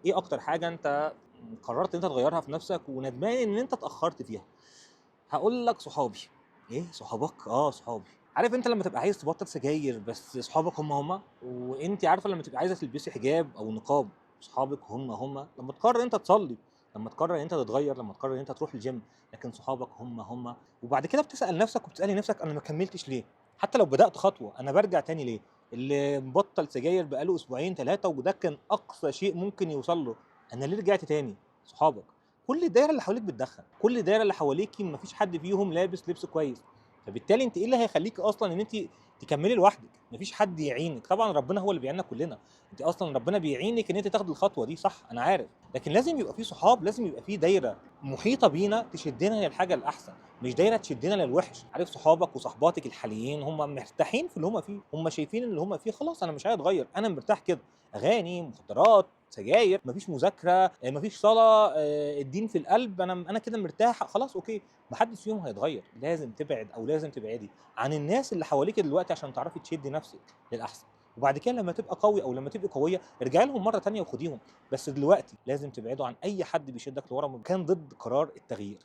ايه اكتر حاجة انت قررت انت تغيرها في نفسك وندمان ان انت اتاخرت فيها؟ هقول لك صحابي. ايه صحابك؟ اه صحابي. عارف انت لما تبقى عايز تبطل سجاير بس صحابك هم هم، وانت عارفه لما تبقى عايزه تلبسي حجاب او نقاب صحابك هم هم، لما تقرر انت تصلي، لما تقرر ان انت تتغير، لما تقرر ان انت تروح الجيم، لكن صحابك هم هم. وبعد كده بتسال نفسك وبتسالي نفسك انا ما كملتش ليه؟ حتى لو بدات خطوة انا برجع تاني ليه؟ اللي مبطل سجاير بقاله اسبوعين 3 وده كان اقصى شيء ممكن يوصل له، انا ليه رجعت تاني؟ صحابك، كل الدايرة اللي حواليك بتدخن، كل الدايرة اللي حواليكي مفيش حد فيهم لابس لبس كويس، فبالتالي انت ايه اللي هيخليك اصلا ان انت تكملي لوحدك؟ مفيش حد يعينك، طبعا ربنا هو اللي بيعيننا كلنا، انت اصلا ربنا بيعينك ان انت تاخدي الخطوة دي، صح انا عارف، لكن لازم يبقى في صحاب، لازم يبقى في دايرة محيطه بينا تشدنا للحاجة الاحسن، مش دايرة تشدنا للوحش. عارف صحابك وصحباتك الحاليين هم مرتاحين في اللي هم فيه، هم شايفين اللي هم فيه، خلاص انا مش عايز اتغير، انا مرتاح كده، اغاني، مخدرات، سجاير، مفيش مذاكرة، مفيش صلاة، الدين في القلب، انا كده مرتاح، خلاص okay، محدش فيهم هيتغير. لازم تبعد او لازم تبعدي عن الناس اللي حواليك دلوقتي عشان تعرفي تشدي نفسك للاحسن، وبعد كده لما تبقى قوي او لما تبقي قوية ارجعي لهم مرة تانية وخديهم، بس دلوقتي لازم تبعدوا عن اي حد بيشدك لورا كان ضد قرار التغيير.